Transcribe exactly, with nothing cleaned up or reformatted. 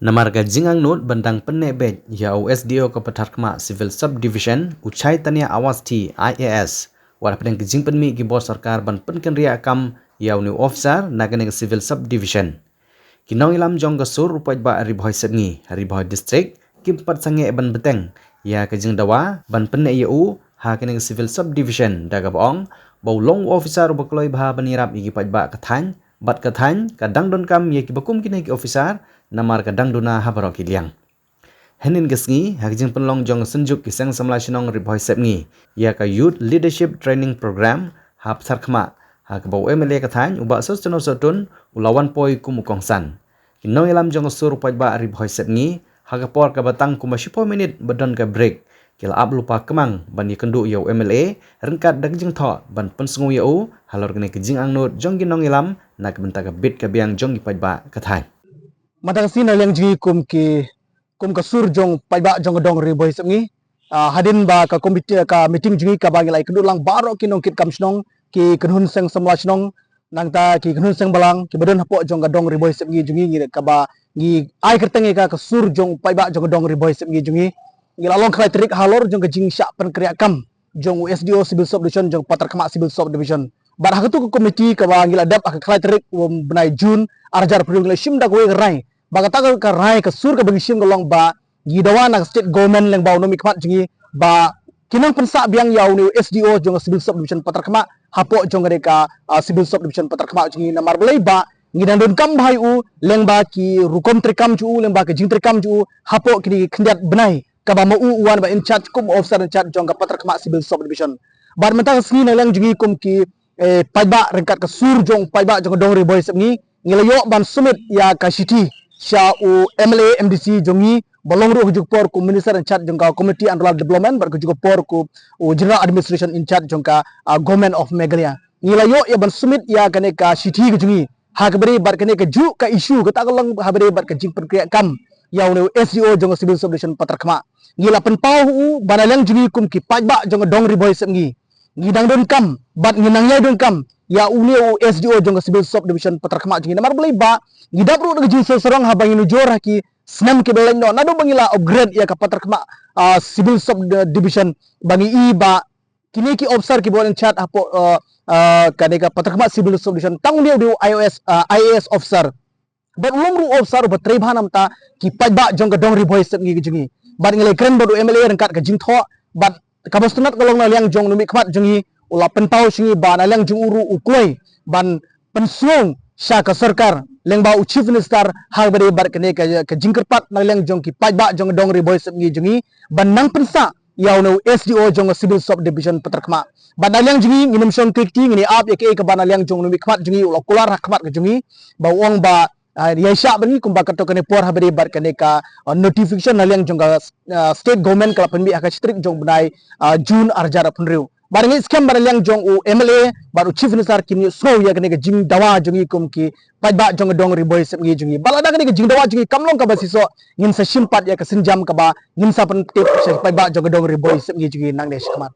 Namar ka jingangnud ban dang pynneh beit ïa u S D O ka Patharkhmah Civil Subdivision, u Chaitanya Awasthi I A S, wat hapdeng ka jingpynmih ki bor sorkar ban pynkynriah kam ïa u new officer na kane ka Civil Subdivision. Ki nongïalam jong ka sur u paidbah Ri Bhoi Sepngi, Ri Bhoi District, kim pat sangeh ban bteng ïa ka jingdawa ban pynneh ïa u ha kane ka Civil Subdivision da kaba ong ba u long u officer uba kloi bha ban ïarap ïa ki paidbah ka thaiñ, bad ka thaiñ ka dang donkam ïa kiba kum kine ki officer namar ka dang duna ha baroh ki liang. Hynnin ka sngi, ha ka jingpynlong jong ka Synjuk ki Seng Samla Shnong Ri Bhoi Sepngi ïa ka Youth Leadership Training Program ha Patharkhmah, ha kaba u M L A ka thaiñ u Bah Sosteno Sohtun u la wan poi kum u kongsan. Ki nongïalam jong ka sur u paidbah Ri Bhoi Sepngi, ha ka por kaba tang kumba shiphew minit ba don ka break, ki la ap lypa kmang ban ïakynduh ïa u M L A ryngkat da ka jingthoh ban pynsngew ïa u halor kane ka jingangnud jong ki nongïalam na ka bynta ka bit ka biang jong ki paidbah ka thaiñ. Mynta ka sngi na liang jong ngi kum ki, kum ka sur jong paidbah jong ka dong Ri Bhoi Sepngi, ah, hadien ba ka komiti, ka meeting jong ngi kaba ngi la ïakynduh lang baroh ki nongkitkam shnong, ki kynhun seng samla shnong, nangta ki kynhun seng balang kiba don hapoh jong ka dong Ri Bhoi Sepngi jong ngi, ngi kaba ngi ai kyrteng ïa ka ka sur jong paidbah jong ka dong Ri Bhoi Sepngi jong ngi. Ngi la long khlai tarik halor jong ka jingshah pynkynriah kam jong u S D O Civil Subdivision jong Patharkhmah Civil Subdivision. Bad ha katu ka komiti kaba ngi la dep ha ka khlai tarik u bnai June arhajar arphew hynriew ngi la shim da kawei ka rai ba kata ka rai ka sur kaba ngi shim ka long ba ngi dawa na ka state government lyngba u nongmihkhmat jong ngi ba ki nang pynsah biang ïa une u S D O jong ka Civil Subdivision Patharkhmah hapoh jong kane ka, ah, Civil Subdivision Patharkhmah jong ngi namar balei ba ngi dang donkam bha ïa u lyngba ki rukom treikam jong u, lyngba ki jingtreikam jong u hapoh kine ki khyndiat bnai kaba ma u u wan ba in charge kum officer in charge jong ka Patharkhmah Civil Subdivision. Bad mynta ka sngi na liang jong ngi kum ki, eh, paidbah ryngkat ka sur jong paidbah jong ka dong Ri Bhoi Sepngi, ngi la ïoh ban submit ïa ka shithi sha u M L A M D C jong ngi ba long ruh ka juh ka por kum minister in charge jong ka Community and Rural Development bad ka juh ka por kum u General Administration in charge jong ka, ah, Government of Meghalaya. Ngi la ïoh ïa ban submit ïa kane ka shithi ka jong ngi ha kaba ïadei bad kane ka juh ka issue kata ka long ha kaba ïadei bad ka jingpynkynriah kam ïa une u S D O jong ka Civil Subdivision Patharkhmah. Ngi la pynpaw u ba na liang jong ngi kum ki paidbah jong ka dong Ri Bhoi Sepngi, ngi dang donkam bad ngi nang ïai donkam ïa une u S D O jong ka Civil Subdivision Patharkhmah jong ngi namar balei ba ngi dap ruh da ka jingsngew sarong haba ngi nujor ha ki snem kiba la leit noh naduh ba ngi la upgrade ïa ka Patharkhmah, ah, Civil Subdivision ba ngi i ba kine ki officer kiba wan in charge hapoh, ah, ah, kane ka Patharkhmah Civil Subdivision tang une u dei u I O S, ah, I A S officer. Bad u long ruh u officer uba trei bha namar ki paidbah jong ka dong Ri Bhoi Sepngi ka jong ngi. Bad ngi la kren bad u M L A ryngkat ka jingthoh bad kaba sngewtynnat ka long na liang jong u nongmihkhmat jong ngi u la pynpaw sha ngi ba na liang jong u ruh u kloi ban pynsngew sha ka sorkar lyngba u Chief Minister ha kaba ïadei bad kane ka, ka jingkyrpad na liang jong ki paidbah jong ka dong Ri Bhoi Sepngi jong ngi ban nang pynsah ïa une u S D O jong ka Civil Subdivision Patharkhmah. Bad na liang jong ngi ngin ym shong kti kti, ngin ïa ap ïa kaei kaba na liang jong u nongmihkhmat jong ngi u la kular ha khmat ka jong ngi ba u ong ba, ah, ïa shah bad ngi kumba katto katne por ha kaba ïadei bad kane ka, ah, notification na liang jong ka, ah, state government ka la pynmih ha ka shi tarik jong u bnai, ah, June arhajar arphew hynriew. Bad ngi ngeit skhem ba na liang jong u M L A bad u Chief Minister kin ïohsngew ïa kane ka jingdawa jong ngi kum ki paidbah jong ka dong Ri Bhoi Sepngi jong ngi. Bad lada kane ka jingdawa jong ngi kam long kaba shisha, ngin sa shim pat ïa ka sienjam kaba ngin sa pyntip sha ki paidbah jong ka dong Ri Bhoi Sepngi jong ngi nangne shakhmat.